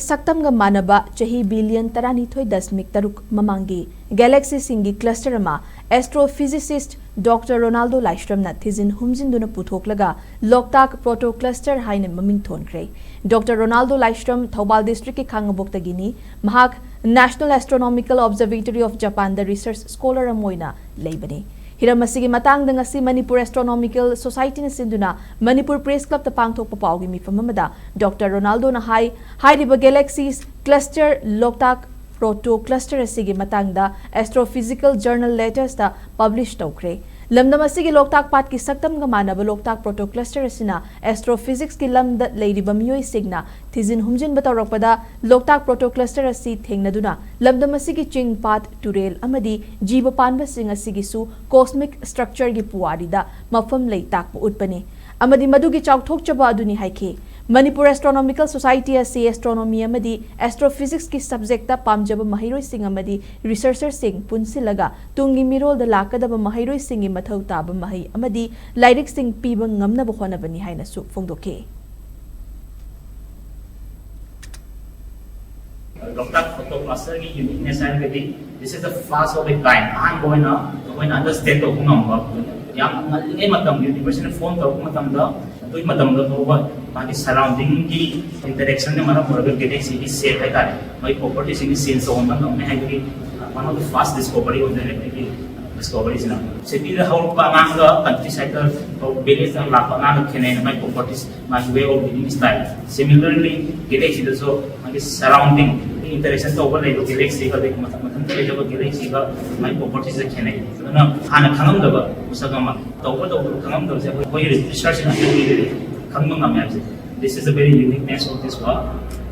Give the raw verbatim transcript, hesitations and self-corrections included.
ꯁꯛꯇꯝꯒ ꯃꯥꯟꯅꯕ ꯆꯍꯤ ꯕꯤꯂꯤꯌꯟ ꯇꯔꯥꯅꯤꯊꯣꯏ ꯗꯁꯃꯤꯛ ꯇꯔꯨꯛ ꯃꯃꯥꯡꯒꯤ ꯒꯦꯂꯦꯛꯁꯤꯁꯤꯡꯒꯤ ꯀ꯭ꯂꯁꯇꯔ ꯑꯃ ꯑꯦꯁꯇ꯭ꯔꯣꯐꯤꯖꯤꯁꯤꯁ꯭ꯠ ꯗꯣꯛꯇꯔ ꯔꯣꯅꯥꯜꯗꯣ ꯂꯥꯏꯁ꯭ꯔꯝꯅ ꯊꯤꯖꯤꯟ ꯍꯨꯝꯖꯤꯟꯗꯨꯅ ꯄꯨꯊꯣꯛꯂꯒ ꯂꯣꯛꯇꯥꯛ ꯄ꯭ꯔꯣꯇꯣ ꯀ꯭ꯂꯁꯇꯔ ꯍꯥꯏꯅ ꯃꯃꯤꯡ ꯊꯣꯟꯈ꯭ꯔꯦ꯫ ꯗꯣꯛꯇꯔ ꯔꯣꯅꯥꯜꯗꯣ ꯂꯥꯏꯁ꯭ꯔꯝ ꯊꯧꯕꯥꯜ ꯗꯤꯁꯇ꯭ꯔꯤꯛꯀꯤ ꯈꯥꯉꯕꯣꯛꯇꯒꯤꯅꯤ꯫ ꯃꯍꯥꯛ National Astronomical Observatory of Japanꯗ ꯔꯤꯁꯔꯆ ꯁ꯭ꯀꯣꯂꯔ ꯑꯃ ꯑꯣꯏꯅ ꯂꯩꯕꯅꯤ꯫ ꯍꯤꯔꯝ ꯑꯁꯤꯒꯤ ꯃꯇꯥꯡꯗ ꯉꯁꯤ ꯃꯅꯤꯄꯨꯔ ꯑꯦꯁꯇ꯭ꯔꯣꯅꯣꯃꯤꯀꯦꯜ ꯁꯣꯁꯥꯏꯇꯤꯅ ꯁꯤꯟꯗꯨꯅ ꯃꯅꯤꯄꯨꯔ ꯄ꯭ꯔꯦꯁ ꯀ꯭ꯂꯕꯇ ꯄꯥꯡꯊꯣꯛꯄ ꯄꯥꯎꯒꯤ ꯃꯤꯐꯝ ꯑꯃꯗ ꯗꯣꯛꯇꯔ ꯔꯣꯅꯥꯜꯗꯣꯅ ꯍꯥꯏ, ꯍꯥꯏꯔꯤꯕ ꯒꯦꯂꯦꯛꯁꯤꯁ ꯀ꯭ꯂꯁꯇꯔ ꯂꯣꯛꯇꯥꯛ ꯄ꯭ꯔꯣꯇꯣ ꯀ꯭ꯂꯁꯇꯔ ꯑꯁꯤꯒꯤ ꯃꯇꯥꯡꯗ ꯑꯦꯁꯇ꯭ꯔꯣꯐꯤꯖꯤꯀꯦꯜ ꯖꯔꯅꯦꯜ ꯂꯦꯇꯔꯁꯇ ꯄꯕ꯭ꯂꯤꯁ ꯇꯧꯈ꯭ꯔꯦ꯫ ꯂꯝꯗꯝ ꯑꯁꯤꯒꯤ ꯂꯣꯛꯇꯥꯛ ꯄꯥꯠꯀꯤ ꯁꯛꯇꯝꯒ ꯃꯥꯟꯅꯕ ꯂꯣꯛꯇꯥꯛ ꯄ꯭ꯔꯣꯇꯣ ꯀ꯭ꯂꯁꯇꯔ ꯑꯁꯤꯅ ꯑꯦꯁꯇ꯭ꯔꯣꯐꯤꯖꯤꯛꯁꯀꯤ ꯂꯝꯗ ꯂꯩꯔꯤꯕ ꯃꯤꯑꯣꯏꯁꯤꯡꯅ ꯊꯤꯖꯤꯟ ꯍꯨꯝꯖꯤꯟꯕ ꯇꯧꯔꯛꯄꯗ ꯂꯣꯛꯇꯥꯛ ꯄ꯭ꯔꯣꯇꯣ ꯀ꯭ꯂꯁꯇꯔ ꯑꯁꯤ ꯊꯦꯡꯅꯗꯨꯅ ꯂꯝꯗꯝ ꯑꯁꯤꯒꯤ ꯆꯤꯡ, ꯄꯥꯠ, ꯇꯨꯔꯦꯜ ꯑꯃꯗꯤ ꯖꯤꯕ ꯄꯥꯟꯕꯁꯤꯡ ꯑꯁꯤꯒꯤꯁꯨ ꯀꯣꯁꯃꯤꯛ ꯁ꯭ꯇ꯭ꯔꯛꯆꯔꯒꯤ ꯄꯨꯋꯥꯔꯤꯗ ꯃꯐꯝ ꯂꯩ ꯇꯥꯛꯄ ꯎꯠꯄꯅꯤ ꯑꯃꯗꯤ ꯃꯗꯨꯒꯤ ꯆꯥꯎꯊꯣꯛꯆꯕ ꯑꯗꯨꯅꯤ ꯍꯥꯏꯈꯤ꯫ ꯃꯅꯤꯄꯨꯔ ꯑꯦꯁꯇ꯭ꯔꯣꯅꯣꯃꯤꯀꯦꯜ ꯁꯣꯁꯥꯏꯇꯤ ꯑꯁꯤ ꯑꯦꯁꯇ꯭ꯔꯣꯅꯣꯃꯤ ꯑꯃꯗꯤ ꯑꯦꯁꯇ꯭ꯔꯣꯐꯤꯖꯤꯛꯁꯀꯤ ꯁꯕꯖꯦꯛꯇ ꯄꯥꯝꯖꯕ ꯃꯍꯩꯔꯣꯏꯁꯤꯡ ꯑꯃꯗꯤ ꯔꯤꯁꯔꯆꯔꯁꯤꯡ ꯄꯨꯟꯁꯤꯜꯂꯒ ꯇꯨꯡꯒꯤ ꯃꯤꯔꯣꯜꯗ ꯂꯥꯛꯀꯗꯕ ꯃꯍꯩꯔꯣꯏꯁꯤꯡꯒꯤ ꯃꯊꯧ ꯇꯥꯕ ꯃꯍꯩ ꯑꯃꯗꯤ ꯂꯥꯏꯔꯤꯛꯁꯤꯡ ꯄꯤꯕ ꯉꯝꯅꯕ ꯍꯣꯠꯅꯕꯅꯤ ꯍꯥꯏꯅꯁꯨ ꯐꯣꯡꯗꯣꯛꯈꯤ꯫ ꯂꯣꯛꯇꯥꯛ ꯄ꯭ꯔꯣꯇꯣ ꯀ꯭ꯂꯁꯇꯔꯒꯤ ꯌꯨꯅꯤꯛꯅꯦꯁ ꯍꯥꯏꯔꯒꯗꯤ, this is the first of a kind, ꯑꯍꯥꯟꯕ ꯑꯣꯏꯅ ꯑꯩꯈꯣꯏꯅ ꯑꯟꯗꯔꯁ꯭ꯇꯦꯟ ꯇꯧꯕ ꯉꯝꯕ, ꯌꯥꯝ ꯉꯜꯂꯤꯉꯩ ꯃꯇꯝ, ꯌꯨꯅꯤꯚꯔꯁꯅ ꯐꯣꯔꯝ ꯇꯧꯔꯛꯄ ꯃꯇꯝꯗ, ꯑꯗꯨꯒꯤ ꯃꯇꯝꯗ ꯐꯥꯎꯕ ꯃꯥꯒꯤ ꯁꯔꯥꯎꯟꯗꯤꯡꯒꯤ ꯏꯟꯇꯔꯦꯛꯁꯟꯅ ꯃꯔꯝ ꯑꯣꯏꯔꯒ ꯒꯦꯂꯦꯛꯁꯤꯒꯤ ꯁꯦꯞ ꯍꯥꯏꯇꯥꯔꯦ, ꯃꯥꯒꯤ ꯄ꯭ꯔꯣꯄꯔꯇꯤꯁꯤꯡꯁꯤ ꯆꯦꯟꯖ ꯇꯧꯍꯟꯕ ꯉꯝꯃꯦ ꯍꯥꯏꯕꯒꯤ, uh, one of the first discovery ꯑꯣꯏꯗꯣꯏꯅꯦ ꯑꯩꯒꯤ ꯗꯤꯁꯀꯣꯚꯔꯤꯁꯤꯅ꯫ ꯁꯤꯇꯤꯗ ꯍꯧꯔꯛꯄ ꯑꯉꯥꯡꯒ ꯀꯟꯇ꯭ꯔꯤ ꯁꯥꯏꯠꯇ, ꯚꯤꯂꯦꯖꯇ ꯂꯥꯛꯄ ꯑꯉꯥꯡꯒ ꯈꯦꯠꯅꯩꯅ, ꯃꯥꯒꯤ ꯄ꯭ꯔꯣꯄꯔꯇꯤꯁ, ꯃꯥꯒꯤ ꯋꯦ ꯑꯣꯐ ꯂꯤꯚꯤꯡ ꯁ꯭ꯇꯥꯏꯜ꯫ ꯁꯤꯃꯤꯂꯔꯂꯤ, ꯒꯦꯂꯦꯛꯁꯤꯗꯁꯨ ꯃꯥꯒꯤ ꯁꯔꯥꯎꯟꯗꯤꯡ, ꯏꯟꯇꯔꯦꯛꯁꯟ ꯇꯧꯕ ꯂꯩꯕ ꯒꯦꯂꯦꯛꯁꯤꯒ, ꯑꯗꯒꯤ ꯃꯊꯛ ꯃꯊꯟꯇ ꯂꯩꯖꯕ ꯒꯦꯂꯦꯛꯁꯤꯒ ꯃꯥꯒꯤ ꯄ꯭ꯔꯣꯄꯔꯇꯤꯁꯇ ꯈꯦꯠꯅꯩ꯫ ꯑꯗꯨꯅ ꯍꯥꯟꯅ ꯈꯪꯉꯝꯗꯕ ꯄꯣꯠꯁꯛ ꯑꯃ, ꯇꯧꯕ ꯇꯧꯗꯕ ꯈꯪꯉꯝꯗꯕꯁꯦ ꯑꯩꯈꯣꯏ, ꯑꯩꯈꯣꯏꯒꯤ ꯔꯤꯁꯔꯆꯁꯤꯅ ꯈꯪꯕ ꯉꯝꯃꯦ ꯍꯥꯏꯕꯁꯦ꯫ This is the very uniqueness of this work.